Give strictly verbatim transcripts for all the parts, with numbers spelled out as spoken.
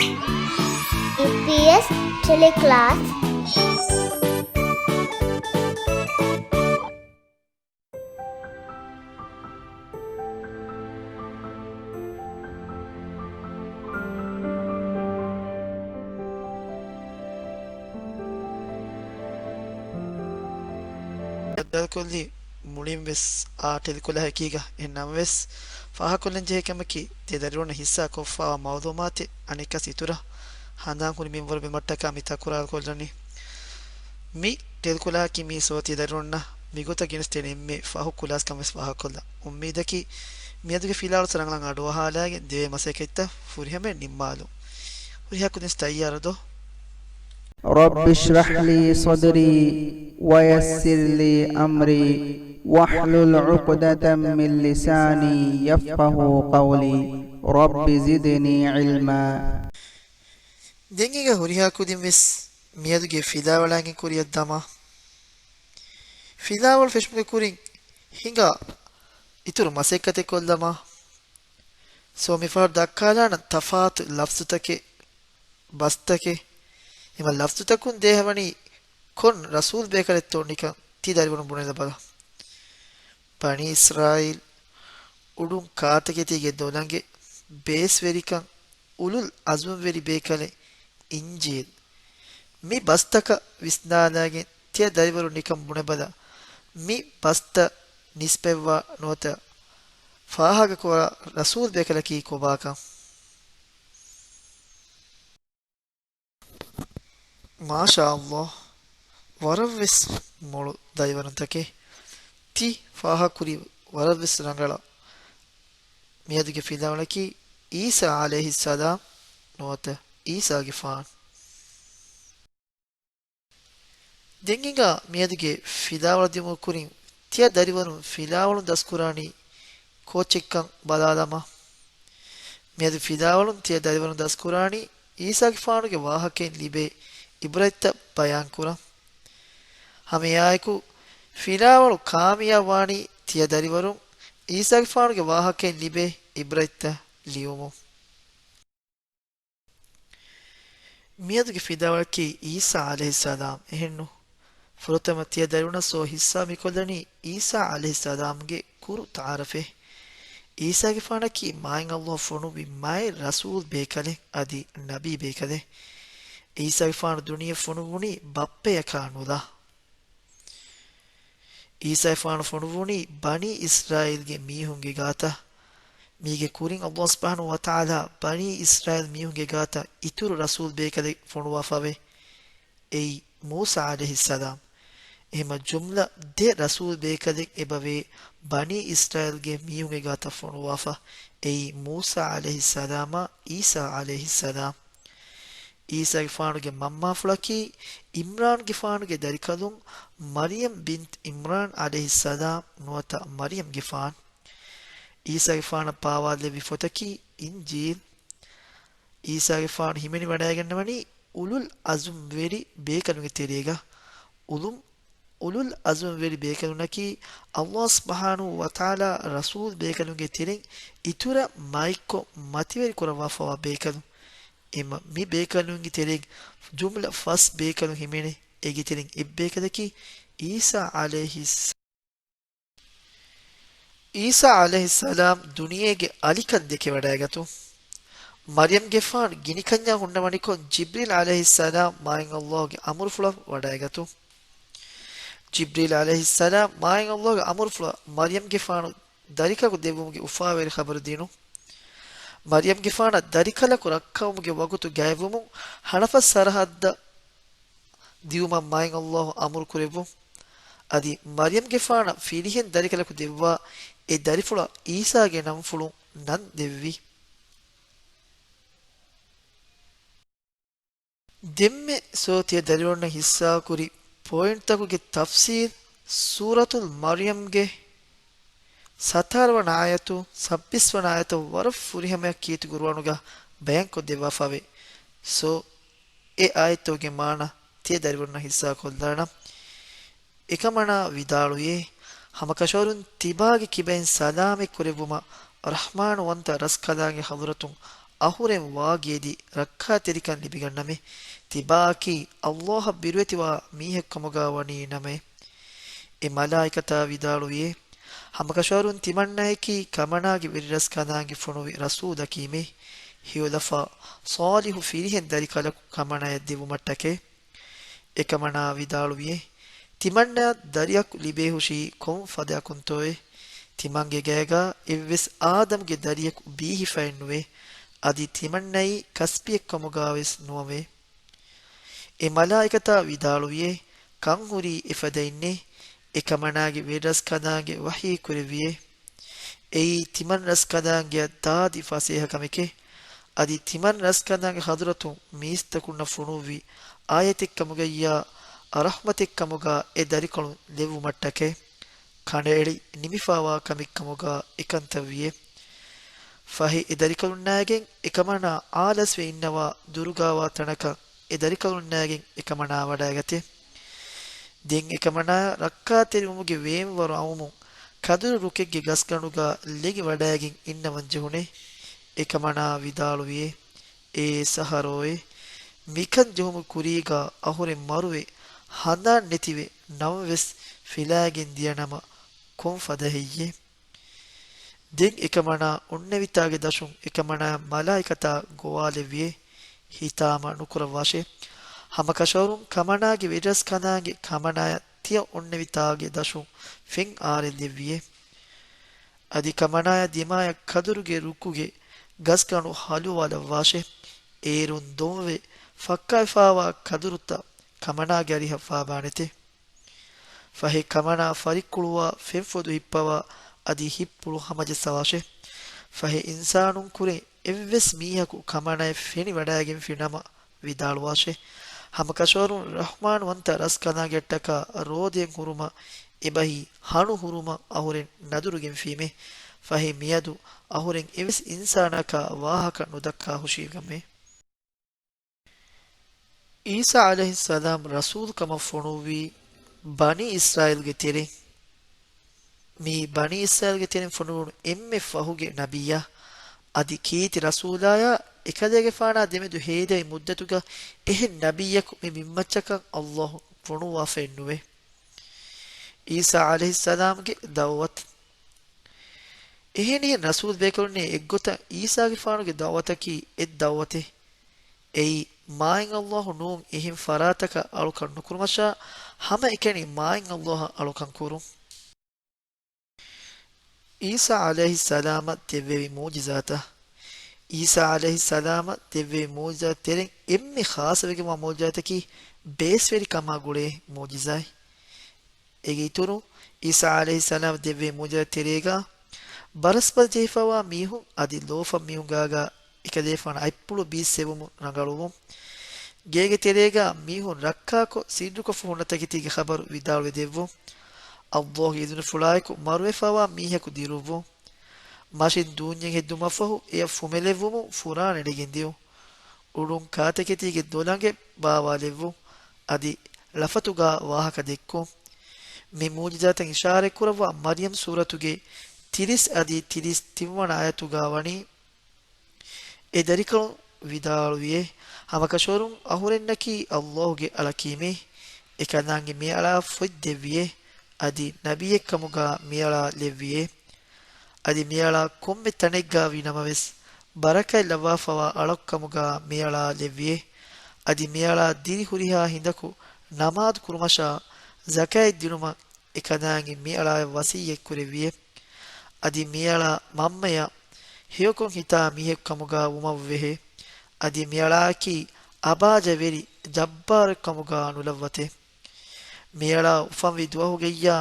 އި ޕީ އެސް ޓެލެކްލާސް. ބައްދަލުކޮށްލީ މުޅިން ވެސް އާ ޓެލެކްލާސް އެކީގަ. އެހެން ނަމަވެސް، ފާހަގަކޮށްލަން ޖެހޭ ކަމަކީ، ތިޔަ ދަރިވަރުންނަށް ހިއްސާ ކޮށްފައިވާ މައުލޫމާތެއް އަނެއްކާސް އިތުރަށް ހަނދާން ހުރި މިންވަރު ބިމަށްޓަކާ މި ތަކުރާރު ކޮށްލަނީ. މި ޓެލެކްލާސް އަކީ މީސް ތިޔަ ދަރިވަރުންނަށް މިގޮތަށް ގެނެސްދޭނެ އެންމެ ފަހު ކްލާސް ކަމަށް ވެސް ފާހަގަކޮށްލަން. އުއްމީދަކީ، މިއަދުގެ ފިލާވަޅު ރަނގަޅަށް އަޑުއަހާލާގެން ދެވޭ މަސައްކަތްތައް ފުރިހަމައަށް ނިންމާލުން. ހުރިހާ ކުދިން ތައްޔާރަށް ދޯ؟ رب اشرح لي صدري ويسر لي أمري واحلل عقدة من لساني يفقهوا قولي. رب زدني علما. ދެން އޭގަ ހުރިހާ ކުދިން ވެސް މިއަދުގެ ފިލާވަޅާގެން ކުރިއަށް ދަމާ، ފިލާވަޅު ފެށުމުގެ ކުރިން ހިނގާ އިތުރު މަސައްކަތެއް ކޮށްލަމާ. ސޯ މިފަހަރު ދައްކާލާނަން ތަފާތު ލަފްޒުތަކެއް، ބަސްތަކެއް. އެމަ ލަފްޒުތަކުން ދޭހަވަނީ ކޮން ރަސޫލް ބޭކަލެއްތޯ ނިކަން ތި ދަރިވަރުން ބުނެލަބަލަ. ބަނީ އިސްރާއީލް، އުޑުން ކާތަކެތީގެ ދޮލަނގެ، ބޭސްވެރިކަން، އުލުލް އަޒުމްވެރި ބޭކަލެއް، އިންޖީލް. މި ބަސްތަކަށް ވިސްނާލާގެން ތިޔަ ދަރިވަރުން ނިކަން ބުނެބަލަ، މި ބަސްތައް ނިސްބަތްވާ ނުވަތަ ފާހަގަކުރާ ރަސޫލް ބޭކަލަކީ ކޮބާކަން. މާޝާﷲ، ވަރަށްވެސް މޮޅު ދަރިވަރުންތަކެއް. ތި ފާހަގަކުރީ ވަރަށްވެސް ރަނގަޅަށް. މިއަދުގެ ފިލާވަޅަކީ އީސާ ޢަލައިހިއްސަލާމް ނުވަތަ އީސާގެފާނު. ދެން ހިނގާ މިއަދުގެ ފިލާވަޅު ދިއުމުގެ ކުރިން ތިޔަ ދަރިވަރުން ފިލާވަޅުން ދަސްކުރާނީ ކޯޗެއްކަން ބަލާލަމާ. މިއަދު ފިލާވަޅުން ތިޔަ ދަރިވަރުން ދަސްކުރާނީ އީސާގެފާނުގެ ވާހަކައިން ލިބޭ އިބްރަތްތައް ބަޔާންކުރަން. ހަމައެއާއެކު، ފިލާވަޅު ކާމިޔާބުވާނީ ތިޔަ ދަރިވަރުން އީސާގެފާނުގެ ވާހަކައިން ލިބޭ އިބްރަތްތައް ލިޔުމުން. މިއަދުގެ ފިލާވަޅަކީ އީސާ ޢަލައިހިއްސަލާމް އެހެންނު. ފުރަތަމަ ތިޔަ ދަރިވަރުންނަށް ސޯ ހިއްސާ މިކޮށްލަނީ އީސާ ޢަލައިހިއްސަލާމްގެ ކުރު ތަޢާރަފެއް. އީސާގެފާނަކީ މާތް ﷲ ފޮނުއްވި މާތް ރަސޫލް ބޭކަލެއް އަދި ނަބީ ބޭކަލެއް. އީސާގެފާނު ދުނިޔެ ފޮނުއްވުނީ ބައްޕަޔަކާ ނުލާ. އީސާގެފާނު ފޮނުއްވުނީ ބަނީ އިސްރާއީލްގެ މީހުންގެ ގާތަށް. މީގެ ކުރިން ﷲ ސުބްޙާނަހޫ ވަތަޢާލާ ބަނީ އިސްރާއީލް މީހުންގެ ގާތަށް އިތުރު ރަސޫލް ބޭކަލެއް ފޮނުވާފަވޭ. އެއީ މޫސާ ޢަލައިހިއްސަލާމް. އެހެމަ ޖުމްލަ ދެ ރަސޫލް ބޭކަލެއް އެބަވޭ ބަނީ އިސްރާއީލްގެ މީހުންގެ ގާތަށް ފޮނުވާފަ. އެއީ މޫސާ ޢަލައިހިއްސަލާމާ އީސާ ޢަލައިހިއްސަލާމް. އީސާގެފާނުގެ މަންމާފުޅަކީ ޢިމްރާންގެފާނުގެ ދަރިކަލުން މަރިޔަމް ބިންތު ޢިމްރާން ޢަލައިހިއްސަލާމް ނުވަތަ މަރިޔަމްގެފާނު. އީސާގެފާނަށް ޕާވާލެއްވި ފޮތަކީ އިންޖީލް. އީސާގެފާނު ހިމެނިވަޑައިގަންނަވަނީ އުލުލް އަޒުމްވެރި ބޭކަލުންގެ ތެރޭގަ. އުލުމް، އުލުލް އަޒުމްވެރި ބޭކަލުންނަކީ ﷲ ސުބްޙާނަހޫ ވަތަޢާލާ ރަސޫލް ބޭކަލުންގެ ތެރެއިން އިތުރަށް މާތްކޮށް މަތިވެރި ކުރައްވާފަވާ ބޭކަލުން. އެމަ މި ބޭކަލުންގެ ތެރެއިން ޖުމްލަ ފަސް ބޭކަލުން ހިމެނޭ. އޭގެ ތެރެއިން އެއްބޭކަލަކީ އީސާ ޢަލައިހިއްސަ-، އީސާ ޢަލައިހިއްސަލާމް ދުނިޔޭގެ އަލިކަން ދެކެވަޑައިގަތުން. މަރިޔަމްގެފާނު ގިނިކަންޏާ ހުންނަވަނިކޮށް ޖިބްރީލް ޢަލައިހިއްސަލާމް މާތް ﷲގެ އަމުރުފުޅަށް ވަޑައިގަތުން. ޖިބްރީލް ޢަލައިހިއްސަލާމް މާތް ﷲގެ އަމުރުފުޅަށް މަރިޔަމްގެފާނު ދަރިކަލަކު ދެއްވުމުގެ އުފާވެރި ޚަބަރު ދިނުން. މަރިޔަމްގެފާނަށް ދަރިކަލަކު ރައްކަވުމުގެ ވަގުތު ގާތްވުމުން ހަނަފަސް ސަރަހައްދަށް ދިއުމަށް މާތް ﷲ އަމުރު ކުރެއްވުން. އަދި މަރިޔަމްގެފާނަށް ފިރިހެން ދަރިކަލަކު ދެއްވާ އެ ދަރިފުޅަށް އީސާގެ ނަންފުޅުން ނަން ދެއްވި. ދެންމެ ސޯ ތިޔަ ދަރިވަރުންނަށް ހިއްސާކުރި ޕޮއިންޓްތަކުގެ ތަފްސީލް، ސޫރަތުލް މަރްޔަމްގެ ސަތާރަ ވަނަ އާޔަތު، ސައްބީސް ވަނަ އާޔަތަށް ވަރަށް ފުރިހަމަޔަށް ކީރިތި ޤުރުއާނުގަ ބަޔާންކޮށްދެއްވާފަވޭ. ސޯ، އެ އާޔަތްތަކުގެ މާނަ ތިޔަ ދަރިވަރުންނަށް ހިއްސާކޮށްލާނަން. އެކަމަނާ ވިދާޅުވިއޭ، ހަމަކަށަވަރުން ތިބާގެ ކިބައިން ސަލާމަތް ކުރެއްވުމަށް ރަޙްމާން ވަންތަ ރަސްކަލާނގެ ޙަޟްރަތުން އަހުރެން ވާގިއެދި ރައްކާތެރިކަން ލިބިގަންނަމޭ. ތިބާއަކީ ﷲ އަށް ބިރުވެތިވާ މީހެއްކަމުގަ ވަނީ ނަމައޭ. އެ މަލާއިކަތާ ވިދާޅުވިއޭ، ހަމަކަށަވަރުން ތިމަންނައަކީ ކަމަނާގެ ވެރިރަސްކަންދާންގެ ފޮނުވި ރަސޫލަކީމޭ. ހެޔޮލަފާ ޞާލިޙު ފިރިހެން ދަރިކަލަކު ކަމަނާޔަށް ދެއްވުމަށްޓަކައި. އެކަމަނާ ވިދާޅުވިއޭ، ތިމަންނައަށް ދަރިއަކު ލިބޭހުށީ ކޮން ފަދައަކުންތޯއޭ؟ ތިމަންގެ ގަޔަގާ އެއްވެސް އާދަމްގެ ދަރިއަކު ބީހިފައެއްނުވޭ. އަދި ތިމަންނައީ ކަސްބިއެއްކަމުގާވެސް ނުވަމޭ. އެ މަލާއިކަތާ ވިދާޅުވިއޭ، ކަންހުރީ އެފަދައިންނޭ. އެކަމަނާގެ ވެރިރަސްކަންދާންގެ ވަޙީ ކުރެއްވިއޭ، އެއީ ތިމަން ރަސްކަންދާންގެއަށް ދާދި ފަސޭހަކަމެކޭ. އަދި ތިމަން ރަސްކަންދާންގެ ޙަޟްރަތުން މީސްތަކުންނަށް ފޮނުއްވި އާޔަތެއްކަމުގައްޔާ ރަޙްމަތެއްކަމުގާ އެ ދަރިކަލުން ލެއްވުމަށްޓަކައި. ކަނޑައެޅި ނިމިފާވާ ކަމެއްކަމުގާ އެކަންތައްވިއޭ. ފަހެ އެ ދަރިކަލުންނާގެން އެކަމަނާ އާލަސްވެ އިންނަވާ ދުރުގާވާ ތަނަކަށް އެ ދަރިކަލުންނާގެން އެކަމަނާ ވަޑައިގަތޭ. ދެން އެކަމަނާއަށް ރައްކާތެރިވުމުގެ ވޭންވަރު އައުމުން ކަދުރު ރުކެއްގެ ގަސްގަނޑުގާ ލެގި ވަޑައިގެން އިންނަވަން ޖެހުނޭ. އެކަމަނާ ވިދާޅުވިއޭ، އޭ ސަހަރޯއޭ! މިކަން ޖެހުމުގެ ކުރީގާ އަހުރެން މަރުވެ، ހަނދާން ނެތިވެ، ނަމަވެސް ފިލާގެން ދިޔަނަމަ ކޮން ފަދަ ހެއްޔޭ؟ ދެން އެކަމަނާ އޮންނެވިތާގެ ދަށުން އެކަމަނާއަށް މަލާއިކަތާ ގޮވާލެއްވިއޭ، ހިތާމަ ނުކުރައްވާށޭ. ހަމަކަށަވަރުން ކަމަނާގެ ވެރިރަސްކަންދާންގެ ކަމަނާޔަށް ތިޔަ އޮންނެވިތާގެ ދަށުން ފެން އާރެއް ލެއްވިއޭ. އަދި ކަމަނާޔާ ދިމާޔަށް ކަދުރުގެ ރުއްކުގެ ގަސްގަނޑު ހަލުވާލައްވާށޭ. އޭރުން ދޮންވެ ފައްކާފާވާ ކަދުރުތައް ކަމަނާގެ އަރިހަށް ފާބާނެތޭ. ފަހެ ކަމަނާ ފަރިއްކުޅުވާ ފެންފޮދު ހިއްޕަވާ އަދި ހިއްޕުޅު ހަމަޖައްސަވާށޭ. ފަހެ އިންސާނުން ކުރެ އެއްވެސް މީހަކު ކަމަނާޔަށް ފެނިވަޑައިގެންފި ނަމަ ވިދާޅުވާށޭ. ހަމަކަށަވަރުން ރަޙްމާންވަންތަ ރަސްކަންދާންގެއަށްޓަކާ ރޯދައެއް ހުރުމަށް އެބަހީ ހަނު ހުރުމަށް އަހުރެން ނަދުރުގެންފީމޭ. ފަހެ މިއަދު އަހުރެން އެއްވެސް އިންސާނަކާ ވާހަކަ ނުދައްކާ ހުށީގަމޭ. ޢީސާ ޢަލައިހިއްސަލާމް ރަސޫލުކަމަށް ފޮނުއްވީ ބަނީ އިސްރާއީލްގެ ތެރެއިން. މީ ބަނީ އިސްރާއީލްގެ ތެރެއިން ފޮނުވުނު އެންމެ ފަހުގެ ނަބިއްޔާ. އަދި ކީރިތި ރަސޫލާޔާ އެކަލޭގެފާނާ ދެމެދު ހޭދައި މުއްދަތުގަ އެހެން ނަބިއްޔަކު މި ބިންމައްޗަކަށް ﷲ ފޮނުއްވާފައެއްނުވޭ. ޢީސާ ޢަލައިހިއްސަލާމްގެ ދަޢުވަތު. އެހެނިހެން ރަސޫލް ބޭކަލުންނޭ އެއްގޮތަށް ޢީސާގެފާނުގެ ދަޢުވަތަކީ އެއް ދަޢުވަތެއް. އެއީ، މާތް ﷲ ނޫން އެހެން ފަރާތަކަށް އަޅުކަން ނުކުރުމަށާ، ހަމައެކަނި މާތް ﷲ އަށް އަޅުކަން ކުރުން. ޢީސާ ޢަލައިހިއްސަލާމަށް ދެއްވެވި މުޢުޖިޒާތައް. ޢީސާ ޢަލައިހިއްސަލާމަށް ދެއްވެވި މުޢުޖިޒާތް ތެރެއިން އެންމެ ޚާއްޞަވެގެންވާ މުޢުޖިޒާތަކީ ބޭސްވެރިކަމާ ގުޅޭ މުޢުޖިޒާތް. އޭގެ އިތުރުން، ޢީސާ ޢަލައިހިއްސަލާމް ދެއްވޭ މުޢުޖިޒާތް ތެރޭގަ، ބަރަސްބަލި ޖެހިފައިވާ މީހުން އަދި ލޯފަން މީހުން ގާގާ އެކަލޭފާނު އަތްޕުޅު ބީއްސެވުމުން ރަނގަޅުވުން. ގޭގެ ތެރޭގަ މީހުން ރައްކާކޮށް ސިއްރުކޮށްފަ ހުންނަ ތަކެތީގެ ޚަބަރު ވިދާޅުވެ ދެއްވުން. ﷲ ގެ އިޒުނަފުޅާއެކު މަރުވެފައިވާ މީހަކު ދިރުއްވުން. މަށިން ދޫންޏެއް ހެއްދުމަށްފަހު އެއަށް ފުމެލެއްވުމުން ފުރާނަ ނެގެން ދިއުން. އުޑުން ކާތަކެތީގެ ދޮލަނގެއް ބާވާލެއްވުން. އަދި ޅަފަތުގާ ވާހަކަ ދެއްކުން. މި މުޢުޖިޒާތައް އިޝާރަތްކުރައްވާ މަރްޔަމް ސޫރަތުގެ ތިރީސް އަދި ތިރީސް ތިންވަނަ އާޔަތުގާ ވަނީ، އެ ދަރިކަލުން ވިދާޅުވިއޭ، ހަމަކަށަވަރުން އަހުރެންނަކީ ﷲ ގެ އަޅަކީމޭ. އެކަލާނގެ މިއަޅާ ފޮތް ދެއްވިއޭ. އަދި ނަބިއްޔެއްކަމުގާ މިއަޅާ ލެއްވިއޭ. އަދި މިއަޅާ ކޮންމެ ތަނެއްގާ ވީ ނަމަވެސް، ބަރަކަތް ލައްވާފައިވާ އަޅަކުކަމުގާ މިއަޅާ ލެއްވިއޭ. އަދި މިއަޅާ ދިރިހުރިހާ ހިނދަކު ނަމާދު ކުރުމަށާ، ޒަކާތް ދިނުމަށް އެކަލާނގެ މިއަޅާއަށް ވަޞިއްޔަތް ކުރެއްވިއޭ. އަދި މިއަޅާ މަންމަޔަށް ހެޔޮކޮށް ހިތާ މީހެއްކަމުގާ ވުމަށްވެހޭ. އަދި މިއަޅާއަކީ އަބާޒަވެރި ޖައްބާރެއްކަމުގާ ނުލައްވަތޭ. މިއަޅާ އުފަންވި ދުވަހުގައްޔާ،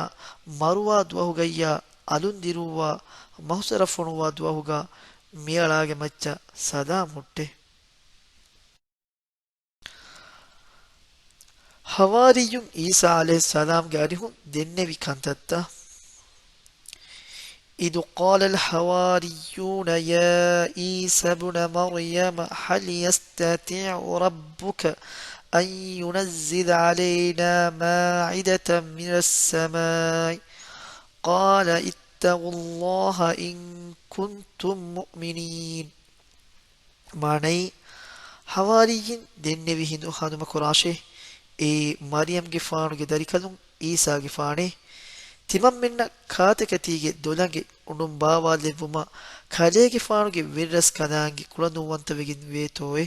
މަރުވާ ދުވަހުގައްޔާ، އަލުން ދިރުއްވާ، މަހުސަރަ ފޮނުއްވާ ދުވަހުގާ މިއަޅާގެ މައްޗަށް ސަލާމް ހުއްޓޭ. ޙަވާރިއްޔުން ޢީސާ ޢަލައިހިއްސަލާމްގެ އަރިހުން ދެންނެވި ކަންތައްތައް. إذ قال الحواريون يا عيسى ابن مريم هل يستطيع ربك أن ينزل علينا مائدة من السماء قال اتقوا الله إن كنتم مؤمنين. މާނައީ، ހަވާރިއްޔިން ދެންނެވި ހިނދު ހަނދުމަކުރާށޭ، އެއީ މަރިޔަމްގެފާނުގެ ދަރިކަލުން އީސާގެފާނޭ. ތިމަންމެންނަށް ކާތަކެތީގެ ދޮލަނގެ އުޑުން ބާވާލެއްވުމަށް ކަލޭގެފާނުގެ ވެރިރަސްކަލާނގެ ކުޅަނުއްވަންތަވެގެން ވޭތޯއޭ؟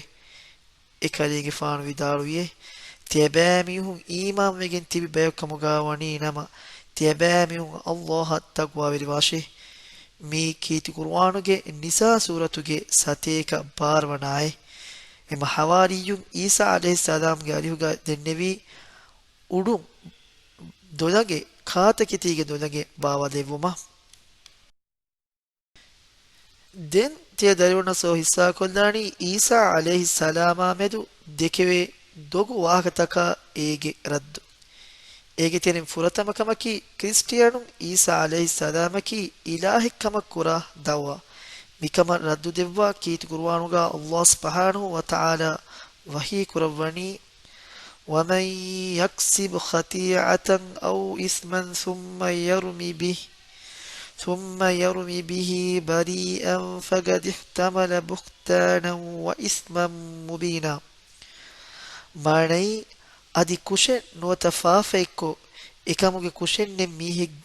އެކަލޭގެފާނު ވިދާޅުވިއޭ، ތިޔަބައިމީހުން އީމާންވެގެން ތިބި ބަޔަކު ކަމުގަ ވަނީ ނަމަ، ތިޔަބައިމީހުން ﷲ އަށް ތަޤްވާވެރިވާށޭ. މީ ކީރިތި ޤުރުއާނުގެ ނިސާ ސޫރަތުގެ ސަތޭކަ ބާރަ ވަނަ އާޔަތް. އެމަ ޙަވާރިއްޔުން ޢީސާ ޢަލައިހިއްސަލާމްގެ އަރިހުގަ ދެންނެވީ އުޑުން ދޮލަނގެ، ކާތަކެތީގެ ދޮލަނގެ ބާވާލެއްވުމަށް. ދެން ތިޔަ ދަރިވަނަސް އޯ ޙިއްޞާކޮށްލާނީ ޢީސާ ޢަލައިހިއްސަލާމާމެދު ދެކެވޭ ދޮގު ވާހަކަތަކާ އޭގެ ރައްދު. އޭގެ ތެރެއިން ފުރަތަމަ ކަމަކީ، ކްރިސްޓިއަނުން ޢީސާ ޢަލައިހިއްސަލާމަކީ އިލާހެއްކަމަށް ކުރާ ދަޢުވާ. މިކަމަށް ރައްދު ދެއްވާ ކީރިތި ޤުރުއާނުގަ ﷲ ސުބްޙާނަހޫ ވަތަޢާލާ ވަޙީ ކުރައްވަނީ، ومن يكسب خطيئة أو إثما ثم يرم به، ثم يرم به بريئا فقد احتمل بهتانا وإثما مبينا. މާނައީ، އަދި ކުށެއް ނުވަތަ ފާފައެއްކޮށް، އެކަމުގެ ކުށެއްނެތް މީހެއް،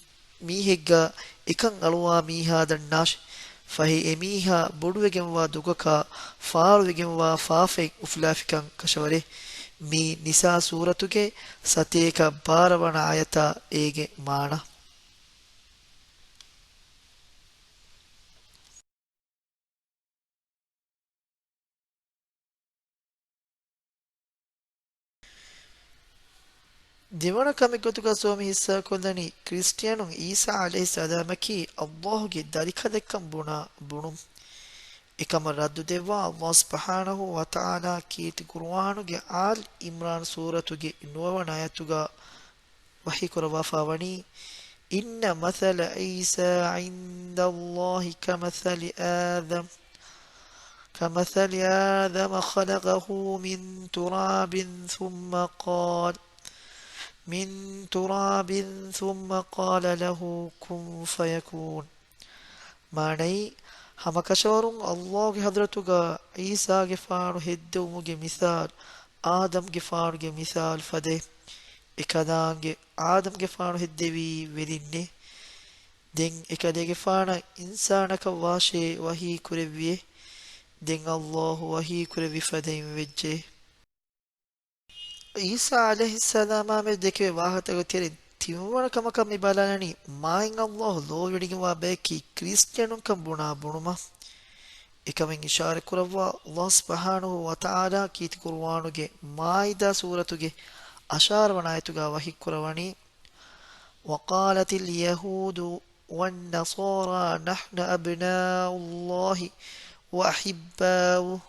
މީހެއްގަ އެކަން އަޅުވާ މީހާ ދަންނާށި، ފަހެ އެމީހާ ބޮޑުވެގެންވާ ދޮގަކާ ފާޅުވެގެންވާ ފާފައެއް އުފުލާފިކަން ކަށަވަރޭ. މީ ނިސާ ސޫރަތުގެ ސަތޭކަ ބާރަ ވަނަ އާޔަތާ އޭގެ މާނަ. ދެވަނަ ކަމެއްގޮތުގަ ސޯމި ޙިއްޞާކޮށްލަނީ، ކްރިސްޓިއަނުން ޢީސާ ޢަލައިހިއްސަލާމަކީ ﷲ ގެ ދަރިކަލެއްކަން ބުނާ ބުނުން. އެކަމަށް ރައްދު ދެއްވާ ﷲ ސުބްޙާނަހޫ ވަތަޢާލާ ކީރިތި ޤުރުއާނުގެ އާލް ޢިމްރާން ސޫރަތުގެ ނުވަވަނަ އާޔަތުގަ ވަޙީ ކުރައްވާފާވަނީ، إن مثل عيسى عند الله كمثل آدم، كمثل آدم خلقه من تراب ثم قال، من تراب ثم قال له كن فيكون. މާނައީ، ހަމަކަށަވަރުން ﷲ ގެ ޙަޟްރަތުގަ ޢީސާގެފާނު ހެއްދެވުމުގެ މިސާލު، އާދަމްގެފާނުގެ މިސާލު ފަދައިން. އެކަލާނގެ އާދަމްގެފާނު ހެއްދެވީ ވެލިންނޭ. ދެން އެކަލޭގެފާނަށް އިންސާނަކަށް ވާށޭ ވަޙީ ކުރެއްވިއޭ. ދެން ﷲ ވަޙީ ކުރެއްވި ފަދައިން ވެއްޖެ. ޢީސާ ޢަލައިހިއްސަލާމާމެދު ދެކެވޭ ވާހަކަތަކުގެ ތެރެއިން ތިންވަނަ ކަމަކަށް މި ބަލާލަނީ، މާތް ﷲ ލޯބިވެޑިގެންވާ ބަޔަކީ ކްރިސްޓިއަނުންކަން ބުނާ ބުނުމަށް. އެކަމެއް އިޝާރަތް ކުރައްވާ، ﷲ ސުބްޙާނަހޫ ވަތަޢާލާ ކީރިތި ޤުރުއާނުގެ މާއިދާ ސޫރަތުގެ އަށާރަ ވަނަ އާޔަތުގަ ވަޙީ ކުރައްވަނީ، وقالت اليهود والنصارى نحن أبناء الله وأحباؤه،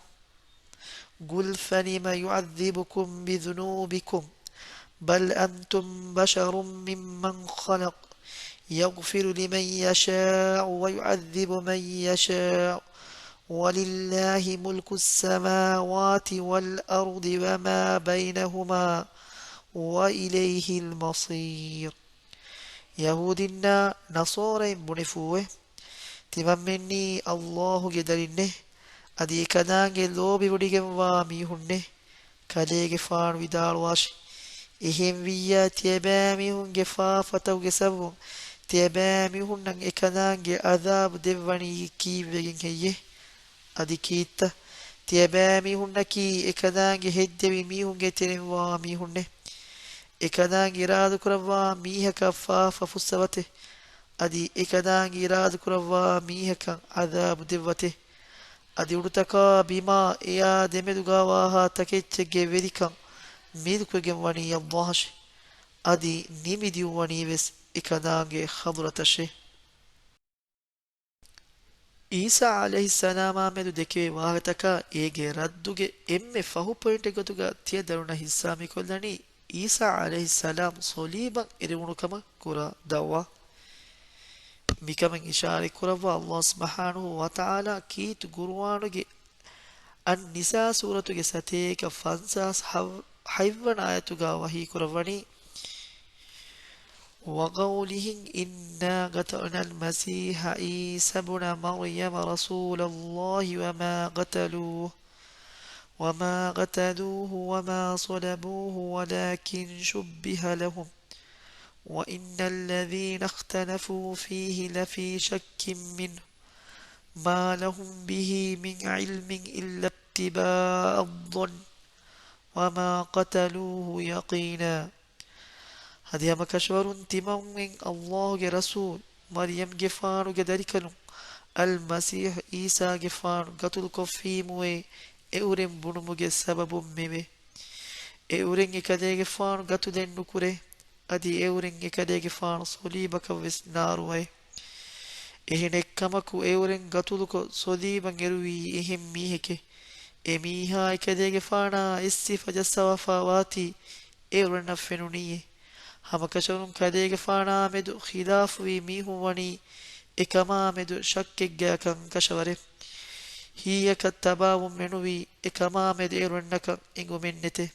قل فلم يعذبكم بذنوبكم، بل أنتم بشر ممن خلق، يغفر لمن يشاء ويعذب من يشاء، ولله ملك السماوات والأرض وما بينهما، وإليه المصير. ޔަހޫދީންނާ ނަޞާރައިން ބުނެފޫއެވެ. ތިމަންމެންނީ ﷲ ގެ ދަރިންނޭ. އަދި އެކަލާނގެ ލޯބިވެޑިގެންވާ މީހުންނޭ. ކަލޭގެފާނު ވިދާޅުވާށި، އެހެންވިއްޔާ ތިޔަބައިމީހުންގެ ފާފަތަކުގެ ސަބަބުން ތިޔަބައިމީހުންނަށް އެކަލާނގެ ޢަޛާބު ދެއްވަނީ ކީއްވެގެން ހެއްޔޭ؟ އަދި ކީއްތަ؟ ތިޔަބައިމީހުންނަކީ އެކަލާނގެ ހެއްދެވި މީހުންގެ ތެރެއިންވާ މީހުންނޭ. އެކަލާނގެ އިރާދަކުރައްވާ މީހަކަށް ފާފަ ފުއްސަވަތޭ. އަދި އެކަލާނގެ އިރާދަކުރައްވާ މީހަކަށް ޢަޛާބު ދެއްވަތޭ. އަދި އުޑުތަކާ ބިމާ އެއާ ދެމެދުގަވާހާ ތަކެއްޗެއްގެ ވެރިކަން މިލްކުވެގެން ވަނީ ﷲ އަށޭ. އަދި ނިމިދިއުންވަނީވެސް އެކަލާނގެ ޙަޟްރަތަށޭ. ޢީސާ ޢަލައިހިއްސަލާމާމެދު ދެކެވޭ ވާހަކަތަކާ އޭގެ ރައްދުގެ އެންމެ ފަހު ޕޮއިންޓެއްގޮތުގަ ތިޔަ ދަރުނަށް ހިއްސާ މިކޮށްލަނީ، ޢީސާ ޢަލައިހިއްސަލާމް ޞަލީބަށް އެރުވުނުކަމަށް ކުރާ ދަޢުވާ. މިކަމަށް އިޝާރަތްކުރައްވާ ﷲ ސުބްޙާނަހޫ ވަތަޢާލާ ކީރިތި ޤުރުއާނުގެ އައްނިސާ ސޫރަތުގެ ސަތޭކަ ފަންސާސް ހަތްވަނަ އާޔަތުގަ ވަޙީ ކުރައްވަނީ، وقولهم إنا قتلنا المسيح عيسى ابن مريم رسول الله وما قتلوه وما قتلوه وما صلبوه ولكن شبه لهم وإن الذين اختلفوا فيه لفي شك منه ما لهم به من علم إلا اتباع الظن وما قتلوه يقينا. އަދި ހަމަކަށަވަރުން ތިމަންމެން ﷲ ގެ ރަސޫލު މަރްޔަމްގެފާނުގެ ދަރިކަލުން އަލްމަސީޙު ޢީސާގެފާނު ގަތުލުކޮށްފީމުއޭ އެއުރެން ބުނުމުގެ ސަބަބުން މެވެ. އެއުރެން އެކަލޭގެފާނު ގަތުލެއް ނުކުރޭ، އަދި އެއުރެން އެކަލޭގެފާނު ޞަލީބަކަށް ވެސް ނާރުވައޭ. އެހެނެއްކަމަކު އެއުރެން ގަތުލުކޮށް ޞަލީބަށް އެރުވީ އެހެން މީހެކޭ. އެ މީހާ އެކަލޭގެފާނާ އެއްސިފަ ޖައްސަވާފާ ވާތީ އެއުރެންނަށް ފެނުނީއޭ. ހަމަކަށަވަރުން ކަލޭގެފާނާ މެދު ޚިލާފުވި މީހުން ވަނީ އެކަމާ މެދު ޝައްކެއްގައި ކަންކަށަވަރެއް. ހީއަކަށް ތަބާވުން މެނުވީ އެކަމާ މެދު އެއުރެންނަކަށް އެނގުމެއްނެތޭ.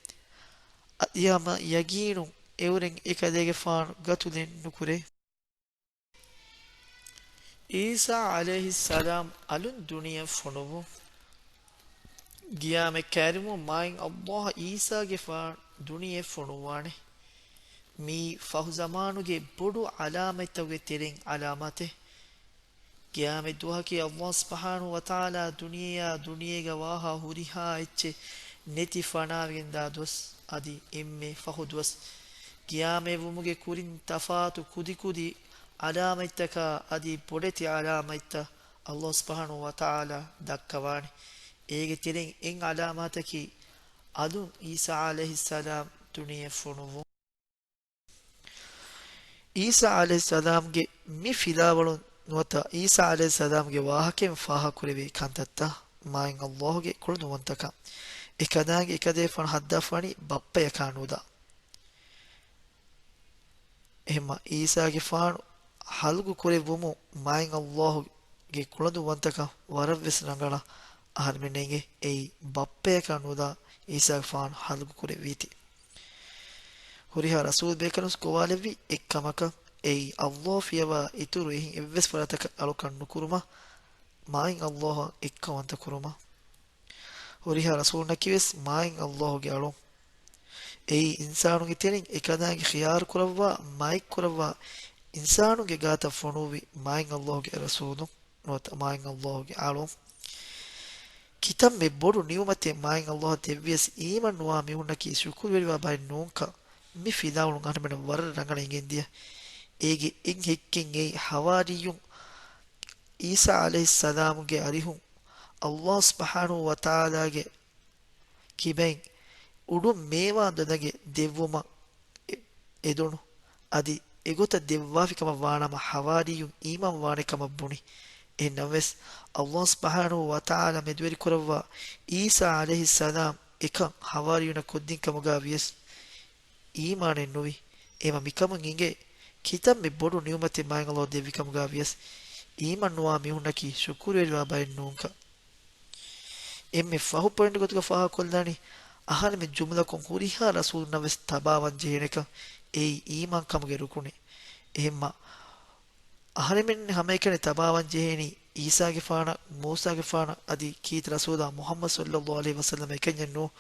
އަދި ހަމަ ޔަގީނުން އެއުރެން އެކަލޭގެފާނު ގަތުލެއް ނުކުރޭ. ޢީސާ ޢަލައިހިއްސަލާމް އަލުން ދުނިޔެ ފޮނުވުން. ގިޔާމެ ކައިރިވުމުން މާތް ﷲ ޢީސާގެފާނު ދުނިޔެ ފޮނުއްވާނެ. މީ ފަހު ޒަމާނުގެ ބޮޑު ޢަލާމަތްތަކުގެ ތެރެއިން ޢަލާމާތެއް. ގިޔާމެ ދުވަހަކީ ﷲ ސުބްޙާނަހޫ ވަތަޢާލާ ދުނިޔެއާ ދުނިޔޭގަ ވާހާ ހުރިހާ އެއްޗެއް ނެތި ފަނާވެގެންދާ ދުވަސް، އަދި އެންމެ ފަހު ދުވަސް. ގިޔާމެ ވުމުގެ ކުރިން ތަފާތު ކުދިކުދި ޢަލާމަތްތަކާ އަދި ބޮޑެތި ޢަލާމަތްތައް ﷲ ސުބްޙާނަހޫ ވަތަޢާލާ ދައްކަވާނެ. އޭގެ ތެރެއިން އެއް ޢަލާމާތަކީ އަލުން ޢީސާ ޢަލައިހިއްސަލާމް ދުނިޔެ ފޮނުވުން. ޢީސާ ޢަލައިހިއްސަލާމްގެ މި ފިލާވަޅުން ނުވަތަ ޢީސާ ޢަލައިހިއްސަލާމްގެ ވާހަކައިން ފާހަގަކުރެވޭ ކަންތައްތައް މާތް ﷲ ގެ ކުޅަދުންވަންތަކަން. އެކަލާނގެ އެކަލޭގެފާނު ހައްދާފާނީ ބައްޕަޔަކާ ނުލާ. އެހެންމަ ޢީސާގެފާނު ޚަލްޤު ކުރެއްވުމުން މާތް ﷲ ގެ ކުޅަދުންވަންތަކަން ވަރަށްވެސް ރަނގަޅަށް އަހަރެމެންނަށް އެނގޭ. އެއީ ބައްޕަޔަކާ ނުލާ ޢީސާގެފާނު ޚަލްޤު ކުރެއްވީތީ. ހުރިހާ ރަސޫލް ބޭކަލުން ގޮވާލެއްވި އެއްކަމަކަށް އެއީ ﷲ ފިޔަވާ އިތުރު އެހެން އެއްވެސް ފަރާތަކަށް އަޅުކަން ނުކުރުމަށް މާތް ﷲ އަށް އެއްކަންވަންތަ ކުރުމަށް. ހުރިހާ ރަސޫލުންނަކީވެސް މާތް ﷲ ގެ އަޅުން. އެއީ އިންސާނުންގެ ތެރެއިން އެކަލާނގެ ޚިޔާރު ކުރައްވާ، މާތް ކުރައްވާ އިންސާނުންގެ ގާތަށް ފޮނުއްވި މާތް ﷲ ގެ ރަސޫލުން ނުވަތަ މާތް ﷲ ގެ އަޅުން. ކިތަންމެ ބޮޑު ނިޢުމަތެއް މާތް ﷲ އަށް ދެއްވިޔަސް އީމާން ނުވާ މީހުންނަކީ ޝުކުރުވެރިވާ ބައެއް ނޫންކަން މި ފިލާވަޅުން އަހަރެމެންނަށް ވަރަށް ރަނގަޅަށް އެނގެންދިޔަ. އޭގެ އެއް ހެއްކެއް އެއީ ޙަވާރީޔުން ޢީސާ ޢަލައިހިއްސަލާމުގެ އަރިހުން ﷲ ސުބްޙާނަހޫ ވަތަޢާލާގެ ކިބައިން އުޑުން މޭވާ ދަނދަނގެ ދެއްވުމަށް އެ-، އެދުނު. އަދި އެގޮތަށް ދެއްވާފި ކަމަށް ވާނަމަ ޙަވާރީޔުން އީމާން ވާނެ ކަމަށް ބުނި. އެހެންނަމަވެސް، ﷲ ސުބްޙާނަހޫ ވަތަޢާލާ މެދުވެރިކުރައްވާ ޢީސާ ޢަލައިހިއްސަލާމް އެކަން ޙަވާރީޔުންނަށް ކޮށްދިން ކަމުގަ ވިޔަސް، އީމާނެއް ނުވި. އެމަ މިކަމުން އިނގޭ، ކިތަންމެ ބޮޑު ނިޢުމަތެއް މާތް ﷲ ދެއްވި ކަމުގަ ވިޔަސް، އީމާން ނުވާ މީހުންނަކީ ޝުކުރުވެރިވާ ބައެއް ނޫންކަން. އެންމެ ފަހު ޕޮއިންޓް ގޮތުގަ ފާހަގަކޮށްލާނީ، އަހަރެމެން ޖުމްލަކޮށް ހުރިހާ ރަސޫލުންނަށް ވެސް ތަބާވާން ޖެހޭނެކަން. އެއީ އީމާން ކަމުގެ ރުކުނެއް. އެހެންމަ، އަހަރެމެން ހަމައެކަނި ތަބާވާން ޖެހޭނީ ޢީސާގެފާނަށް، މޫސާގެފާނަށް އަދި ކީރިތި ރަސޫލާ މުޙައްމަދު ޞައްލައްލާހު ޢަލައިހި ވަސައްލަމަށް އެކަންޏެއް ނޫން.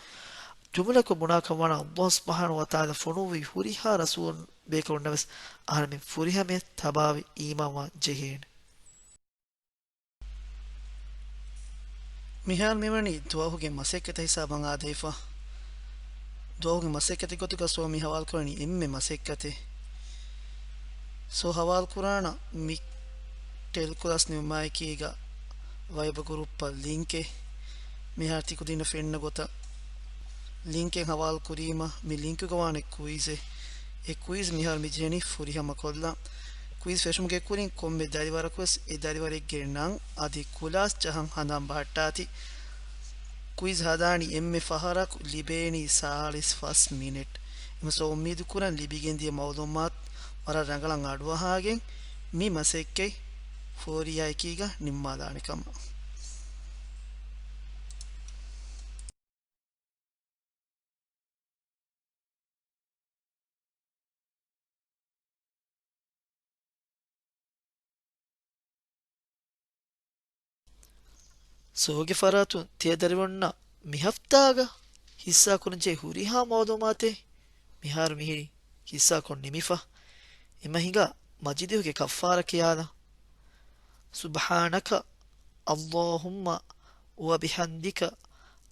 ޖުމްލަކޮށް ބުނާކަށް ވާނަމަ، ﷲ ސުބްޙާނަހޫ ވަތަޢާލާ ފޮނުއްވި ހުރިހާ ރަސޫލުން ބޭކަލުންނަށް ވެސް އަހަރެމެން ފުރިހަމަޔަށް ތަބާވެ އީމާންވާން ޖެހޭނެ. މިހާރު މިވަނީ ދުވަހުގެ މަސައްކަތަށް ހިސާބަށް އާދެވިފަ. ދުވަހުގެ މަސައްކަތެއް ގޮތުގަ ސޯ މި ހަވާލުކުރަނީ އެންމެ މަސައްކަތެއް. ސޯ ހަވާލުކުރާނަ މި ޓެލެކްލާސް ނިމުމާއެކީގަ ވައިބަ ގުރޫޕްއަށް ލިންކެއް. މިހާރު ތިކުދިންނަށް ފެންނަ ގޮތަށް ލިންކެއް ހަވާލު ކުރީމަ، މި ލިންކުގަ ވާނެ ކުއިޒެއް. އެ ކުއިޒް މިހާރު މި ޖެހެނީ ފުރިހަމަ ކޮށްލަން. ކުއިޒް ފެށުމުގެ ކުރިން ކޮންމެ ދަރިވަރަކުވެސް އެ ދަރިވަރެއްގެ ނަން އަދި ކްލާސް ޖަހަން ހަނދާން ބަހައްޓާތި. ކުއިޒް ހަދާނީ އެންމެ ފަހަރަކު ލިބޭނީ ސާޅީސް ފަސް މިނެޓް. އެހެންވެ ސޯ އުއްމީދު ކުރަން ލިބިގެންދިޔަ މައުލޫމާތު ވަރަށް ރަނގަޅަށް އަޑުއަހާގެން މި މަސައްކަތް ފޯރިއާއެކީގަ ނިންމާލާނެ ކަމަށް. ސޯގެ ފަރާތުން ތިޔަ ދަރިވަރުންނަށް މި ހަފްތާގަ ހިއްސާކުރަންޖެހޭ ހުރިހާ މައުލޫމާތެއް މިހާރު މިހިރީ ހިއްސާކޮށް ނިމިފަ. އެމަ ހިނގާ މަޖިލީހުގެ ކައްފާރާ ކިޔާލަން. سبحانك اللهم وبحمدك،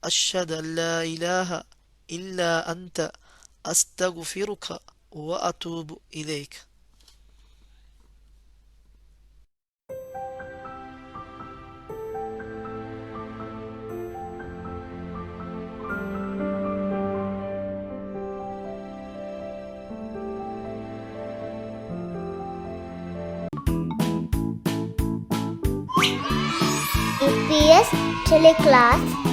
أشهد أن لا إله إلا أنت، أستغفرك وأتوب إليك. އި ޕީ އެސް ޓެލެކްލާސް.